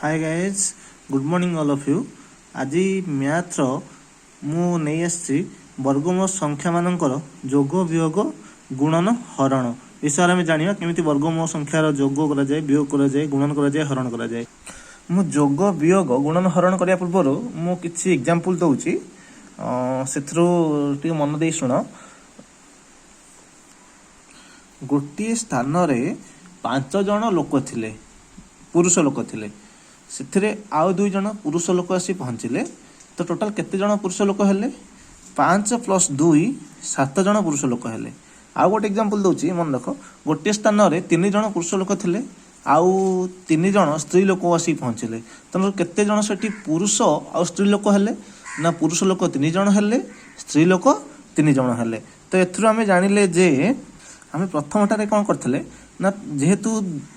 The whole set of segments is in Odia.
Hi guys, good morning all of you. ଆଜି ମ୍ୟାଥର ମୁଁ ନେଇ ଆସିଛି ବର୍ଗମୂଳ ସଂଖ୍ୟାମାନଙ୍କର ଯୋଗ, ବିୟୋଗ, ଗୁଣନ, ହରଣ ବିଷୟରେ। ଆମେ ଜାଣିବା କେମିତି ବର୍ଗମୂଳ ସଂଖ୍ୟାର ଯୋଗ କରାଯାଏ, ବିୟୋଗ କରାଯାଏ, ଗୁଣନ କରାଯାଏ, ହରଣ କରାଯାଏ। ମୁଁ ଯୋଗ, ବିୟୋଗ, ଗୁଣନ, ହରଣ କରିବା ପୂର୍ବରୁ ମୁଁ କିଛି ଏକ୍ଜାମ୍ପଲ୍ ଦେଉଛି, ସେଥିରୁ ଟିକେ ମନ ଦେଇ ଶୁଣ। ଗୋଟିଏ ସ୍ଥାନରେ ପାଞ୍ଚ ଜଣ ଲୋକ ଥିଲେ, ପୁରୁଷ ଲୋକ ଥିଲେ। ସେଥିରେ ଆଉ ଦୁଇ ଜଣ ପୁରୁଷ ଲୋକ ଆସି ପହଞ୍ଚିଲେ। ତ ଟୋଟାଲ କେତେ ଜଣ ପୁରୁଷ ଲୋକ ହେଲେ? 5 ପ୍ଲସ୍ 2, 7 ଜଣ ପୁରୁଷ ଲୋକ ହେଲେ। ଆଉ ଗୋଟେ ଏକ୍ଜାମ୍ପଲ୍ ଦେଉଛି, ମନେ ରଖ। ଗୋଟିଏ ସ୍ଥାନରେ ତିନି ଜଣ ପୁରୁଷ ଲୋକ ଥିଲେ, ଆଉ ତିନି ଜଣ ସ୍ତ୍ରୀ ଲୋକ ଆସିକି ପହଞ୍ଚିଲେ। ତେଣୁ କେତେ ଜଣ ସେଠି ପୁରୁଷ ଆଉ ସ୍ତ୍ରୀ ଲୋକ ହେଲେ? ନା, ପୁରୁଷ ଲୋକ ତିନି ଜଣ ହେଲେ, ସ୍ତ୍ରୀ ଲୋକ ତିନି ଜଣ ହେଲେ। ତ ଏଥିରୁ ଆମେ ଜାଣିଲେ ଯେ ଆମେ ପ୍ରଥମଟାରେ କ'ଣ କରିଥିଲେ ନା, ଯେହେତୁ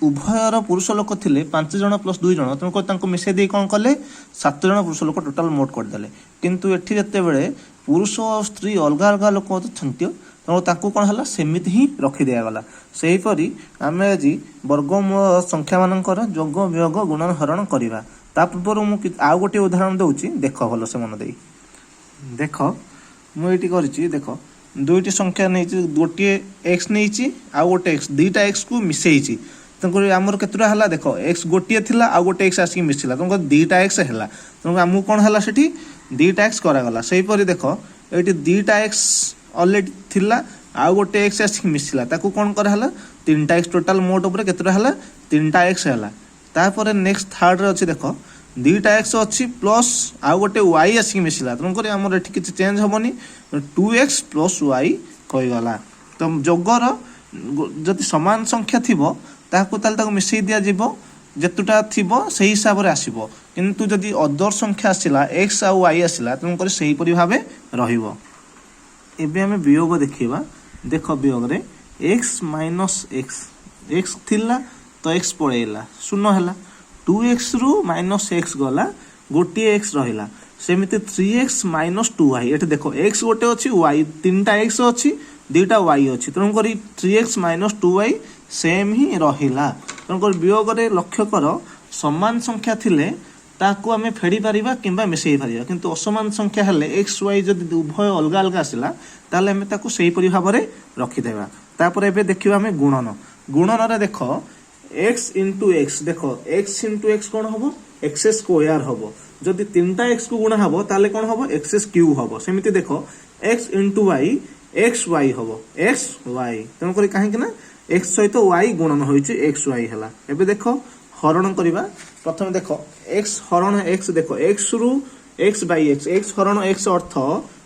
ଉଭୟର ପୁରୁଷ ଲୋକ ଥିଲେ ପାଞ୍ଚ ଜଣ ପ୍ଲସ୍ ଦୁଇ ଜଣ, ତେଣୁକରି ତାଙ୍କୁ ମିଶାଇ ଦେଇ କ'ଣ କଲେ? ସାତ ଜଣ ପୁରୁଷ ଲୋକ ଟୋଟାଲ ମୋଟ କରିଦେଲେ। କିନ୍ତୁ ଏଠି ଯେତେବେଳେ ପୁରୁଷ ଆଉ ସ୍ତ୍ରୀ ଅଲଗା ଅଲଗା ଲୋକ ଅଛନ୍ତି, ତେଣୁ ତାଙ୍କୁ କ'ଣ ହେଲା? ସେମିତି ହିଁ ରଖିଦିଆଗଲା। ସେହିପରି ଆମେ ଆଜି ବର୍ଗମୂଳ ସଂଖ୍ୟାମାନଙ୍କର ଯୋଗ, ବିୟୋଗ, ଗୁଣନ, ହରଣ କରିବା। ତା ପୂର୍ବରୁ ମୁଁ ଆଉ ଗୋଟିଏ ଉଦାହରଣ ଦେଉଛି, ଦେଖ, ଭଲସେ ମନ ଦେଇ ଦେଖ। ମୁଁ ଏଇଠି କରିଛି, ଦେଖ, ଦୁଇଟି ସଂଖ୍ୟା ନେଇଛି। ଗୋଟିଏ ଏକ୍ସ ନେଇଛି, ଆଉ ଗୋଟେ ଏକ୍ସ, ଦୁଇଟା ଏକ୍ସକୁ ମିଶେଇଛି। ତେଣୁକରି ଆମର କେତେଟା ହେଲା? ଦେଖ, ଏକ୍ସ ଗୋଟିଏ ଥିଲା, ଆଉ ଗୋଟେ ଏକ୍ସ ଆସିକି ମିଶିଲା, ତେଣୁକରି ଦୁଇଟା ଏକ୍ସ ହେଲା। ତେଣୁ ଆମକୁ କ'ଣ ହେଲା ସେଠି? ଦୁଇଟା ଏକ୍ସ କରାଗଲା। ସେହିପରି ଦେଖ, ଏଇଠି ଦୁଇଟା ଏକ୍ସ ଅଲରେଡ଼ି ଥିଲା, ଆଉ ଗୋଟେ ଏକ୍ସ ଆସିକି ମିଶିଲା, ତାକୁ କ'ଣ କରାହେଲା? ତିନିଟା ଏକ୍ସ। ଟୋଟାଲ ମୋଟ ଉପରେ କେତେଟା ହେଲା? ତିନିଟା ଏକ୍ସ ହେଲା। ତାପରେ ନେକ୍ସଟ ଥାର୍ଡ଼ରେ ଅଛି, ଦେଖ, ଦୁଇଟା ଏକ୍ସ ଅଛି, ପ୍ଲସ୍ ଆଉ ଗୋଟେ ୱାଇ ଆସିକି ମିଶିଲା। ତେଣୁକରି ଆମର ଏଠି କିଛି ଚେଞ୍ଜ ହେବନି, ଟୁ ଏକ୍ସ ପ୍ଲସ୍ ୱାଇ ହୋଇଗଲା। ତ ଯୋଗର ଯଦି ସମାନ ସଂଖ୍ୟା ଥିବ ତାହାକୁ, ତାହେଲେ ତାକୁ ମିଶେଇ ଦିଆଯିବ, ଯେତେଟା ଥିବ ସେଇ ହିସାବରେ ଆସିବ। କିନ୍ତୁ ଯଦି ଅଦର ସଂଖ୍ୟା ଆସିଲା, ଏକ୍ସ ଆଉ ୱାଇ ଆସିଲା, ତେଣୁକରି ସେହିପରି ଭାବେ ରହିବ। ଏବେ ଆମେ ବିୟୋଗ ଦେଖିବା। ଦେଖ, ବିୟୋଗରେ ଏକ୍ସ ମାଇନସ୍ ଏକ୍ସ, ଏକ୍ସ ଥିଲା ତ ଏକ୍ସ ପଳେଇଲା, ଶୂନ ହେଲା। ଟୁ ଏକ୍ସରୁ ମାଇନସ୍ ଏକ୍ସ ଗଲା, ଗୋଟିଏ ଏକ୍ସ ରହିଲା। ସେମିତି three x minus two y। ଏଠି ଦେଖ, ଏକ୍ସ ଗୋଟେ ଅଛି, ୱାଇ ତିନିଟା ଏକ୍ସ ଅଛି, ଦୁଇଟା ୱାଇ ଅଛି। ତେଣୁକରି three x minus two y same ହିଁ ରହିଲା। ତେଣୁକରି ବିୟୋଗରେ ଲକ୍ଷ୍ୟ କର, ସମାନ ସଂଖ୍ୟା ଥିଲେ ତାକୁ ଆମେ ଫେଡ଼ି ପାରିବା କିମ୍ବା ମିଶେଇ ପାରିବା। କିନ୍ତୁ ଅସମାନ ସଂଖ୍ୟା ହେଲେ, ଏକ୍ସ ୱାଇ ଯଦି ଉଭୟ ଅଲଗା ଅଲଗା ଆସିଲା, ତାହେଲେ ଆମେ ତାକୁ ସେହିପରି ଭାବରେ ରଖିଦେବା। ତାପରେ ଏବେ ଦେଖିବା ଆମେ ଗୁଣନ। ଗୁଣନରେ ଦେଖ, ଏକ୍ସ ଇଣ୍ଟୁ ଏକ୍ସ, ଦେଖ, ଏକ୍ସ ଇଣ୍ଟୁ ଏକ୍ସ କ'ଣ ହବ? ଏକ୍ସ ସ୍କୋୟାର ହବ। ଯଦି ତିନିଟା ଏକ୍ସ କୁ ଗୁଣା ହବ, ତାହେଲେ କ'ଣ ହବ? ଏକ୍ସ କ୍ୟୁବ୍ ହବ। ସେମିତି ଦେଖ, x into y, x y ହବ, ଏକ୍ସ ୱାଇ। ତେଣୁକରି କାହିଁକି ନା ଏକ୍ସ ସହିତ ୱାଇ ଗୁଣନ ହୋଇଛି, ଏକ୍ସ ୱାଇ ହେଲା। ଏବେ ଦେଖ, ହରଣ କରିବା। ପ୍ରଥମେ ଦେଖ, ଏକ୍ସ ହରଣ ଏକ୍ସ। ଦେଖ, ଏକ୍ସ ରୁ ଏକ୍ସ ବାଇ ଏକ୍ସ, ଏକ୍ସ ହରଣ ଏକ୍ସ ଅର୍ଥ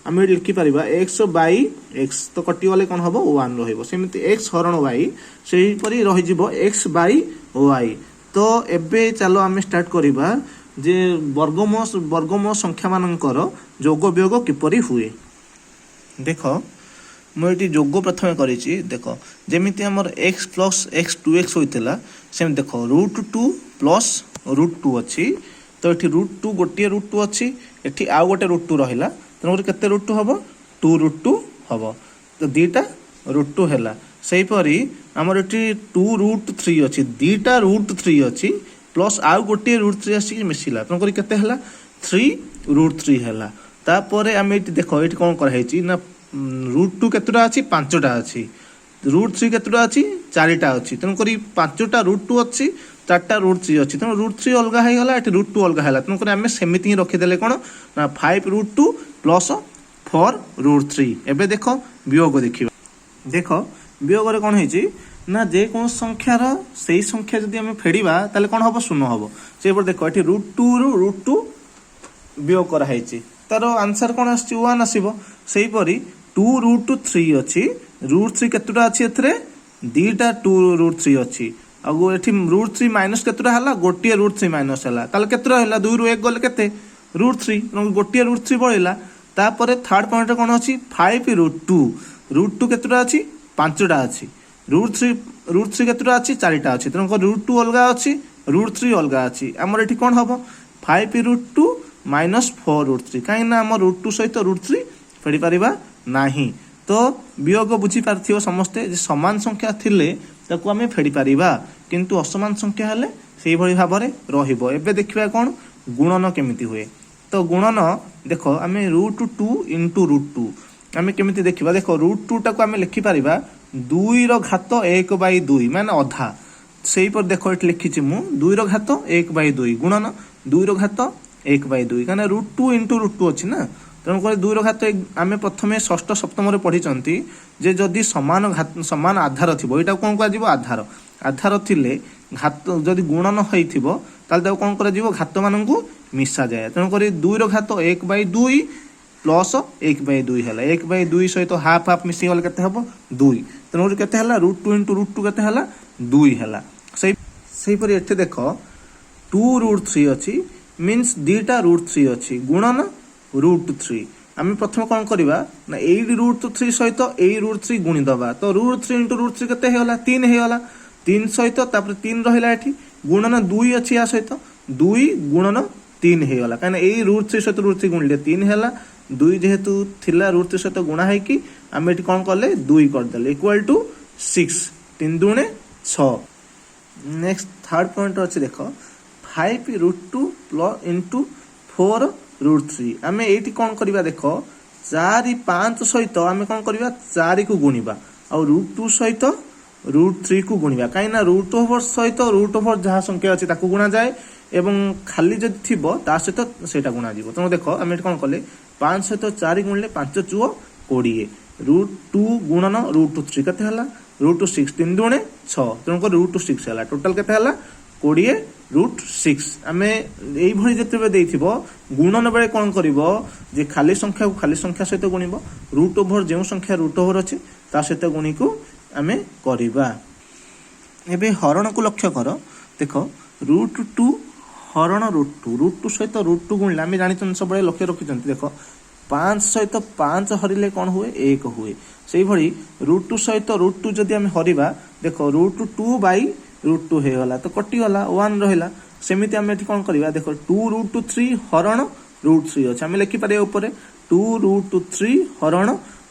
ଆମେ ଏଠି ଲେଖିପାରିବା ଏକ୍ସ ବାଇ ଏକ୍ସ। ତ କଟିଗଲେ କ'ଣ ହବ? ୱାନ୍ ରହିବ। ସେମିତି ଏକ୍ସ ହରଣ ୱାଇ ସେହିପରି ରହିଯିବ, ଏକ୍ସ ବାଇ ୱାଇ। ତ ଏବେ ଚାଲ ଆମେ ଷ୍ଟାର୍ଟ କରିବା ଯେ ବର୍ଗମୂଳ ସଂଖ୍ୟାମାନଙ୍କର ଯୋଗ ବିୟୋଗ କିପରି ହୁଏ। ଦେଖ, ମୁଁ ଏଠି ଯୋଗ ପ୍ରଥମେ କରିଛି। ଦେଖ, ଯେମିତି ଆମର x plus x two x ହୋଇଥିଲା, ସେମିତି ଦେଖ, root two plus root two ଅଛି। ତ ଏଠି ରୁଟ୍ ଟୁ, ଗୋଟିଏ ରୁଟ୍ ଟୁ ଅଛି, ଏଠି ଆଉ ଗୋଟେ ରୁଟ୍ ଟୁ ରହିଲା। ତେଣୁକରି କେତେ ରୁଟ୍ ଟୁ ହବ? ଟୁ ରୁଟ୍ ଟୁ ହବ। ତ ଦୁଇଟା ରୁଟ୍ ଟୁ ହେଲା। ସେହିପରି ଆମର ଏଠି ଟୁ ରୁଟ୍ ଥ୍ରୀ ଅଛି, ଦୁଇଟା ରୁଟ୍ ଥ୍ରୀ ଅଛି, ପ୍ଲସ୍ ଆଉ ଗୋଟିଏ ରୁଟ୍ ଥ୍ରୀ ଆସିକି ମିଶିଲା। ତେଣୁକରି କେତେ ହେଲା? ଥ୍ରୀ ରୁଟ୍ ଥ୍ରୀ ହେଲା। ତାପରେ ଆମେ ଏଠି ଦେଖ, ଏଠି କ'ଣ କରାହେଇଛି ନା, ରୁଟ୍ ଟୁ କେତେଟା ଅଛି? ପାଞ୍ଚଟା ଅଛି। ରୁଟ୍ ଥ୍ରୀ କେତେଟା ଅଛି? ଚାରିଟା ଅଛି। ତେଣୁକରି ପାଞ୍ଚଟା ରୁଟ୍ ଟୁ ଅଛି, ଚାରିଟା ରୁଟ୍ ଥ୍ରୀ ଅଛି। ତେଣୁ ରୁଟ୍ ଥ୍ରୀ ଅଲଗା ହେଇଗଲା, ଏଠି ରୁଟ୍ ଟୁ ଅଲଗା ହେଲା। ତେଣୁକରି ଆମେ ସେମିତି ହିଁ ରଖିଦେଲେ। କ'ଣ ନା five root two plus four root three। ଏବେ ଦେଖ, ବିୟୋଗ ଦେଖିବା। ଦେଖ, ବିୟୋଗରେ କ'ଣ ହେଇଛି ନା, ଯେକୌଣସି ସଂଖ୍ୟାର ସେଇ ସଂଖ୍ୟା ଯଦି ଆମେ ଫେଡ଼ିବା, ତାହେଲେ କ'ଣ ହବ? ଶୂନ ହବ। ସେପଟେ ଦେଖ, ଏଠି ରୁଟ୍ ଟୁରୁ ରୁଟ୍ ଟୁ ବିୟୋଗ କରାହେଇଛି, ତାର ଆନ୍ସର କ'ଣ ଆସିଛି? ୱାନ୍ ଆସିବ। ସେହିପରି ଟୁ ରୁଟ୍ ଥ୍ରୀ ଅଛି, ରୁଟ୍ ଥ୍ରୀ କେତେଟା ଅଛି ଏଥିରେ? ଦିଟା ଟୁ ରୁଟ୍ ଥ୍ରୀ ଅଛି। ଆଉ ଏଠି ରୁଟ୍ ଥ୍ରୀ ମାଇନସ୍ କେତେଟା ହେଲା? ଗୋଟିଏ ରୁଟ୍ ଥ୍ରୀ ମାଇନସ୍ ହେଲା। ତାହେଲେ କେତେଟା ହେଲା? ଦୁଇରୁ ଏକ ଗଲେ କେତେ? Root three. ତେଣୁ ଗୋଟିଏ ରୁଟ୍ ଥ୍ରୀ ବଳିଲା। ତାପରେ ଥାର୍ଡ ପଏଣ୍ଟରେ କ'ଣ ଅଛି? Five root two। Root two କେତେଟା ଅଛି? ପାଞ୍ଚଟା ଅଛି। ରୁଟ୍ ଥ୍ରୀ, ରୁଟ୍ ଥ୍ରୀ କେତେଟା ଅଛି? ଚାରିଟା ଅଛି। ତେଣୁ ରୁଟ୍ ଟୁ ଅଲଗା ଅଛି, ରୁଟ୍ ଥ୍ରୀ ଅଲଗା ଅଛି। ଆମର ଏଠି କ'ଣ ହବ? Five root two minus four root three। କାହିଁକି ନା ଆମ ରୁଟ୍ ଟୁ ସହିତ ରୁଟ୍ ଥ୍ରୀ ଫେଡ଼ି ପାରିବା ନାହିଁ। ତ ବିୟୋଗ ବୁଝିପାରିଥିବ ସମସ୍ତେ ଯେ ସମାନ ସଂଖ୍ୟା ଥିଲେ ତାକୁ ଆମେ ଫେଡ଼ି ପାରିବା, କିନ୍ତୁ ଅସମାନ ସଂଖ୍ୟା ହେଲେ ସେଇଭଳି ଭାବରେ ରହିବ। ଏବେ ଦେଖିବା କ'ଣ ଗୁଣନ କେମିତି ହୁଏ। ତ ଗୁଣନ ଦେଖ, ଆମେ root two into root two ଆମେ କେମିତି ଦେଖିବା? ଦେଖ, ରୁଟ୍ ଟୁଟାକୁ ଆମେ ଲେଖିପାରିବା ଦୁଇର ଘାତ 1/2, ମାନେ ଅଧା। ସେଇପରି ଦେଖ, ଏଠି ଲେଖିଛି ମୁଁ ଦୁଇର ଘାତ 1/2। ଗୁଣନ ଦୁଇର ଘାତ 1/2, କାହିଁକିନା root two into root two ଅଛି ନା। ତେଣୁକରି ଦୁଇର ଘାତ ଆମେ ପ୍ରଥମେ ଷଷ୍ଠ ସପ୍ତମରେ ପଢିଛନ୍ତି ଯେ ଯଦି ସମାନ ଘାତ, ସମାନ ଆଧାର ଥିବ, ଏଇଟାକୁ କ'ଣ କୁହାଯିବ? ଆଧାର। ଆଧାର ଥିଲେ ଘାତ ଯଦି ଗୁଣନ ହେଇଥିବ, ତାହେଲେ ତାକୁ କ'ଣ କରାଯିବ? ଘାତମାନଙ୍କୁ ମିଶାଯାଏ। ତେଣୁକରି ଦୁଇର ଘାତ 1/2 ପ୍ଲସ୍ 1/2 ହେଲା। 1/2 ସହିତ ହାଫ୍ ହାଫ୍ ମିଶିଗଲେ କେତେ ହେବ? ଦୁଇ। ତେଣୁକରି କେତେ ହେଲା? Root two into root two କେତେ ହେଲା? ଦୁଇ ହେଲା। ସେହିପରି ଏଠି ଦେଖ, ଟୁ ରୁଟ୍ ଥ୍ରୀ ଅଛି, ମିନ୍ସ ଦୁଇଟା ରୁଟ୍ ଥ୍ରୀ ଅଛି। ଗୁଣନ ରୁଟ୍ ଥ୍ରୀ। ଆମେ ପ୍ରଥମେ କ'ଣ କରିବା ନା ଏଇ ରୁଟ୍ ଥ୍ରୀ ସହିତ ଏଇ ରୁଟ୍ ଥ୍ରୀ ଗୁଣିଦେବା। ତ root three into root three କେତେ ହେଇଗଲା? ତିନି ହେଇଗଲା। ତିନି ସହିତ ତାପରେ ତିନି ରହିଲା ଏଠି, ଗୁଣନ ଦୁଇ ଅଛି ୟା ସହିତ, ଦୁଇ ଗୁଣନ ତିନି ହେଇଗଲା। କାହିଁକିନା ଏଇ ରୁଟ୍ ଥ୍ରୀ ସହିତ ରୁଟ୍ ଥ୍ରୀ ଗୁଣିଲେ ତିନି ହେଲା। ଦୁଇ ଯେହେତୁ ଥିଲା ରୁଟ୍ ଥ୍ରୀ ସହିତ ଗୁଣା ହେଇକି, ଆମେ ଏଠି କ'ଣ କଲେ? ଦୁଇ କରିଦେଲେ, ଇକ୍ୱାଲ୍ ଟୁ ସିକ୍ସ। ତିନି ଦୁଣେ ଛଅ। ନେକ୍ସଟ ଥାର୍ଡ ପଏଣ୍ଟ ଅଛି ଦେଖ, five root two plus into four root three। ଆମେ ଏଇଠି କ'ଣ କରିବା? ଦେଖ, ଚାରି ପାଞ୍ଚ ସହିତ ଆମେ କ'ଣ କରିବା? ଚାରିକୁ ଗୁଣିବା ଆଉ ରୁଟ୍ ଟୁ ସହିତ ରୁଟ୍ ଥ୍ରୀକୁ ଗୁଣିବା। କାହିଁକିନା ରୁଟ୍ ଓଭର ସହିତ ରୁଟ୍ ଓଭର ଯାହା ସଂଖ୍ୟା ଅଛି ତାକୁ ଗୁଣାଯାଏ ଏବଂ ଖାଲି ଯଦି ଥିବ ତା ସହିତ ସେଇଟା ଗୁଣାଯିବ। ତେଣୁ ଦେଖ, ଆମେ ଏଠି କ'ଣ କଲେ? ପାଞ୍ଚ ସହିତ ଚାରି ଗୁଣିଲେ ପାଞ୍ଚ ଚଉକ 20। ରୁଟ୍ ଟୁ ଗୁଣନ ରୁଟ୍ ଥ୍ରୀ କେତେ ହେଲା? Root six. ତିନି ଦୁଣେ ଛଅ, ତେଣୁକରି ରୁଟ୍ ସିକ୍ସ ହେଲା। ଟୋଟାଲ କେତେ ହେଲା? 20 ରୁଟ୍ ସିକ୍ସ। ଆମେ ଏଇଭଳି ଯେତେବେଳେ ଦେଇଥିବ, ଗୁଣନ ବେଳେ କ'ଣ କରିବ ଯେ ଖାଲି ସଂଖ୍ୟାକୁ ଖାଲି ସଂଖ୍ୟା ସହିତ ଗୁଣିବ, ରୁଟ୍ ଓଭର ଯେଉଁ ସଂଖ୍ୟା ରୁଟ୍ ଓଭର ଅଛି ତା ସହିତ ଗୁଣିକୁ ଆମେ କରିବା। ଏବେ ହରଣକୁ ଲକ୍ଷ୍ୟ କର। ଦେଖ, ରୁଟ୍ ଟୁ ହରଣ ରୁଟ୍ ଟୁ। ରୁଟ୍ ଟୁ ସହିତ ରୁଟ୍ ଟୁ ଗୁଣିଲେ ଆମେ ଜାଣିଛନ୍ତି, ସବୁବେଳେ ଲକ୍ଷ୍ୟ ରଖିଛନ୍ତି, ଦେଖ, ପାଞ୍ଚ ସହିତ ପାଞ୍ଚ ହରିଲେ କ'ଣ ହୁଏ? ଏକ ହୁଏ। ସେଇଭଳି ରୁଟ୍ ଟୁ ସହିତ ରୁଟ୍ ଟୁ ଯଦି ଆମେ ହରିବା, ଦେଖ, root two by root two ହେଇଗଲା, ତ କଟିଗଲା, ୱାନ୍ ରହିଲା। ସେମିତି ଆମେ ଏଠି କ'ଣ କରିବା? ଦେଖ, ଟୁ ରୁଟ୍ ଥ୍ରୀ ହରଣ ରୁଟ୍ ଥ୍ରୀ ଅଛି। ଆମେ ଲେଖିପାରିବା ଉପରେ ଟୁ ରୁଟ୍ ଥ୍ରୀ ହରଣ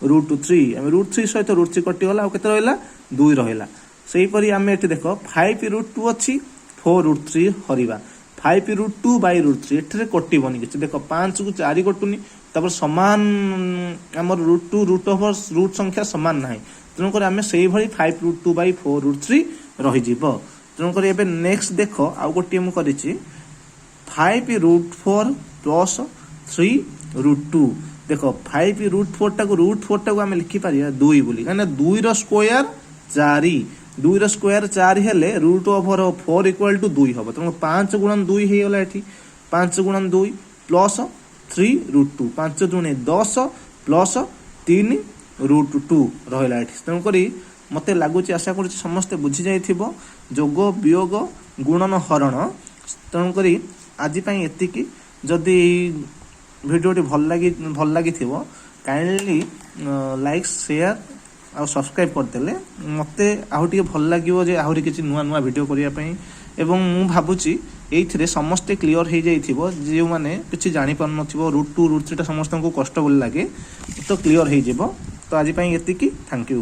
ରୁଟ୍ ଥ୍ରୀ। ଆମେ ରୁଟ୍ ଥ୍ରୀ ସହିତ ରୁଟ୍ ଥ୍ରୀ କଟିଗଲା, ଆଉ କେତେ ରହିଲା? ଦୁଇ ରହିଲା। ସେଇପରି ଆମେ ଏଠି ଦେଖ, ଫାଇଭ ରୁଟ୍ ଟୁ ଅଛି, ଫୋର୍ ରୁଟ୍ ଥ୍ରୀ ହରିବା। Five root two by root three, ଏଥିରେ କଟିବନି କିଛି। ଦେଖ, ପାଞ୍ଚକୁ ଚାରି କଟୁନି। ତାପରେ ସମାନ ଆମର root two, root over root ସଂଖ୍ୟା ସମାନ ନାହିଁ। ତେଣୁକରି ଆମେ ସେଇଭଳି five root two by four root three ରହିଯିବ। ତେଣୁକରି ଏବେ ନେକ୍ସଟ ଦେଖ, ଆଉ ଗୋଟିଏ ମୁଁ କରିଛି, five root four plus three root two। ଦେଖ, ଫାଇଭ ରୁଟ୍ ଫୋର୍ଟାକୁ ରୁଟ୍ ଫୋର୍ଟାକୁ ଆମେ ଲେଖିପାରିବା ଦୁଇ ବୋଲି, କାହିଁକିନା ଦୁଇର ସ୍କୋୟାର ଚାରି। ଦୁଇର ସ୍କୋୟାର ଚାରି ହେଲେ root over four equal to ଦୁଇ ହବ। ତେଣୁ ପାଞ୍ଚ ଗୁଣନ ଦୁଇ ହେଇଗଲା ଏଠି। ପାଞ୍ଚ ଗୁଣନ ଦୁଇ ପ୍ଲସ୍ ଥ୍ରୀ ରୁଟ୍ ଟୁ, ପାଞ୍ଚ ଦୁଣେ 10 ପ୍ଲସ୍ ତିନି ରୁଟ୍ ଟୁ ରହିଲା ଏଠି। ତେଣୁକରି ମୋତେ ଲାଗୁଛି, ଆଶା କରୁଛି ସମସ୍ତେ ବୁଝି ଯାଇଥିବ ଯୋଗ, ବିୟୋଗ, ଗୁଣନ, ହରଣ। ତେଣୁକରି ଆଜି ପାଇଁ ଏତିକି। ଯଦି ଏଇ ଭିଡ଼ିଓଟି ଭଲ ଲାଗିଥିବ, କାଇଣ୍ଡଲି ଲାଇକ୍, ସେୟାର ଆଉ ସବସ୍କ୍ରାଇବ୍ କରିଦେଲେ ମୋତେ ଆଉ ଟିକେ ଭଲ ଲାଗିବ ଯେ ଆହୁରି କିଛି ନୂଆ ନୂଆ ଭିଡ଼ିଓ କରିବା ପାଇଁ। ଏବଂ ମୁଁ ଭାବୁଛି ଏଇଥିରେ ସମସ୍ତେ କ୍ଲିଅର୍ ହେଇଯାଇଥିବ। ଯେଉଁମାନେ କିଛି ଜାଣିପାରୁନଥିବ, ରୁଟ୍ ଟୁ ରୁଟ୍ ଥ୍ରୀଟା ସମସ୍ତଙ୍କୁ କଷ୍ଟ ବୋଲି ଲାଗେ, ତ କ୍ଲିଅର୍ ହେଇଯିବ। ତ ଆଜି ପାଇଁ ଏତିକି। Thank you.